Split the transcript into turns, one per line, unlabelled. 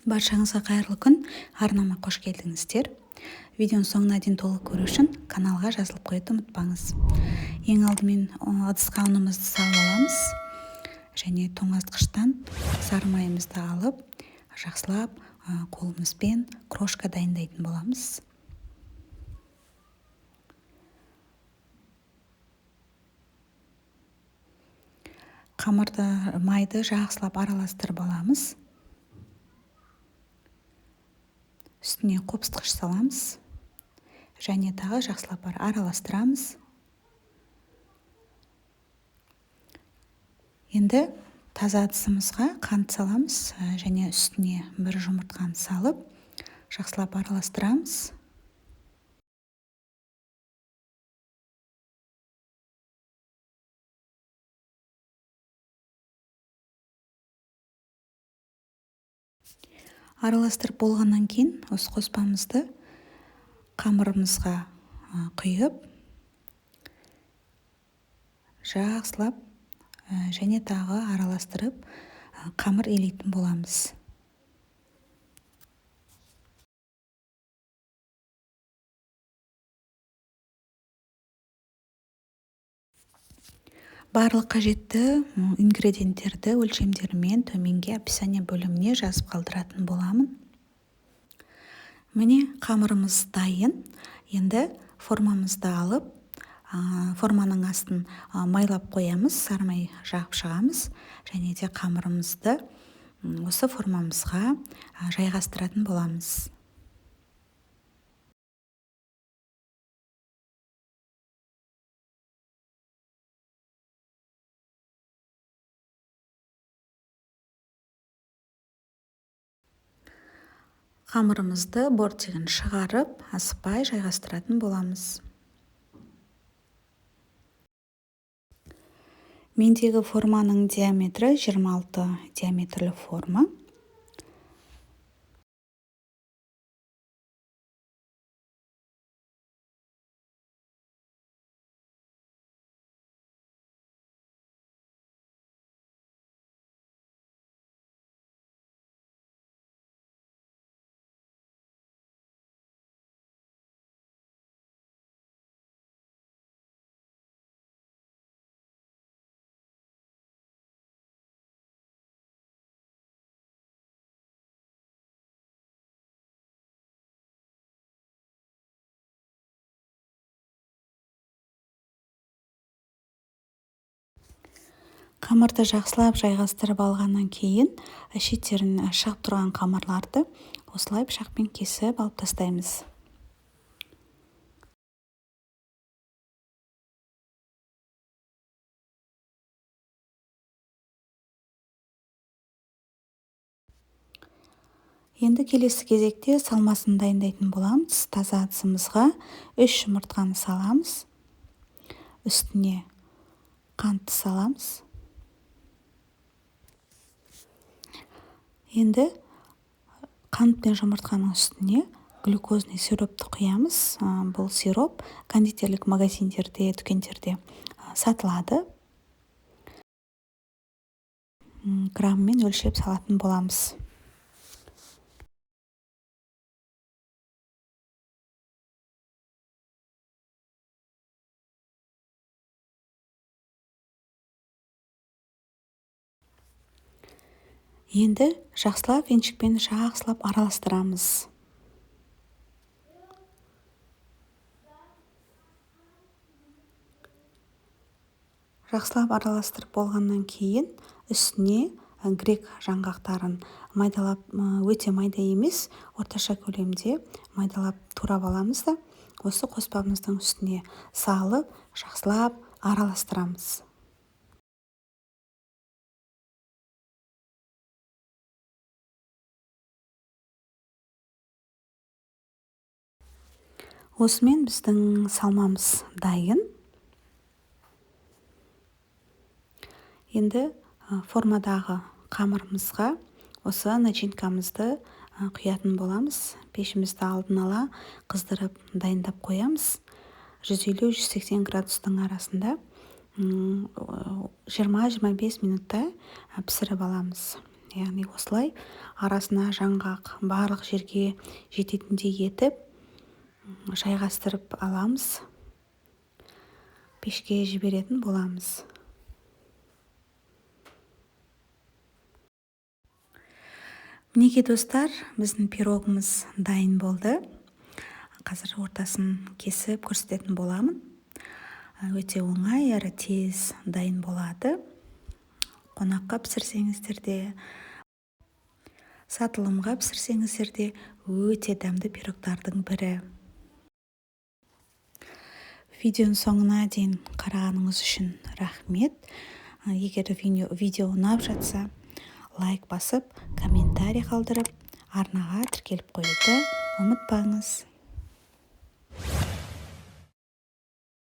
Баршаңызға қайырлы күн! Арнама қош келдіңіздер! Видеоның соңына дейін толық көру үшін каналға жазылып қоюды ұмытпаңыз. Ең алдымен ыдысқа ұнымызды салып аламыз және тоңазытқыштан сары майымызды алып, жақсылап қолымызбен крошка дайындайтын боламыз. Қамырды, майды жақсылап араластырып аламыз. Үстіне қопсытқыш саламыз және тағы жақсылап араластырамыз. Енді таза ыдысымызға қант саламыз және үстіне бір жұмыртқаны салып, жақсылап араластырамыз. Араластырып болғаннан кейін осы қоспамызды қамырымызға құйып, жақсылап және тағы араластырып қамыр илейтін боламыз. Барлық қажетті ингредиенттерді өлшемдерімен төменге описание бөліміне жазып қалдыратын боламын. Міне, қамырымыз дайын. Енді формамызды алып, форманың астын майлап қоямыз, сары май жағып шығамыз және де қамырымызды осы формамызға жайғастыратын боламыз. Қамырымызды бортигін шығарып, асықпай жайғастыратын боламыз. Мендегі форманың диаметрі 26 диаметрлі форма. Қамырды жақсылап жайғастырып алғаннан кейін шеттерін шығып тұрған қамырларды осылай пышақпен кесіп алып тастаймыз. Енді келесі кезекте салмасын дайындайтын боламыз. Таза ыдысымызға 3 жұмыртқаны саламыз. Үстіне қантты саламыз. Енді қант пен жұмыртқаның үстіне глюкозный сиропты құямыз. Бұл сироп кондитерлік магазиндерде, дүкендерде сатылады. Граммен өлшеп салатын боламыз. Енді жақсылап венчикпен жақсылап араластырамыз. Жақсылап араластырып болғаннан кейін үстіне грек жаңғақтарын майдалап, өте майда емес, орташа көлемде майдалап турап аламыз да, осы қоспамыздың үстіне салып, жақсылап араластырамыз. Осымен біздің салмамыз дайын. Енді формадағы қамырымызға осы начинкамызды құятын боламыз. Пешімізді алдын ала қыздырып дайындап қоямыз. 150-180 градустың арасында 20-25 минутта пісіріп аламыз. Яғни осылай арасына жаңғақ барлық жерге жететіндей етіп жайғастырып аламыз. Пешке жіберетін боламыз. Мінекей, достар, біздің пирогымыз дайын болды. Қазір ортасын кесіп көрсететін боламын. Өте оңай әрі тез дайын болады. Қонаққа пісірсеңіздер де, сатылымға пісірсеңіздер де, өте дәмді пирогтардың бірі. Видеоның соңына дейін қарағаныңыз үшін рахмет. Егер видео ұнап жатса, лайк басып, комментарий қалдырып, арнаға тіркеліп қоюды ұмытпаңыз.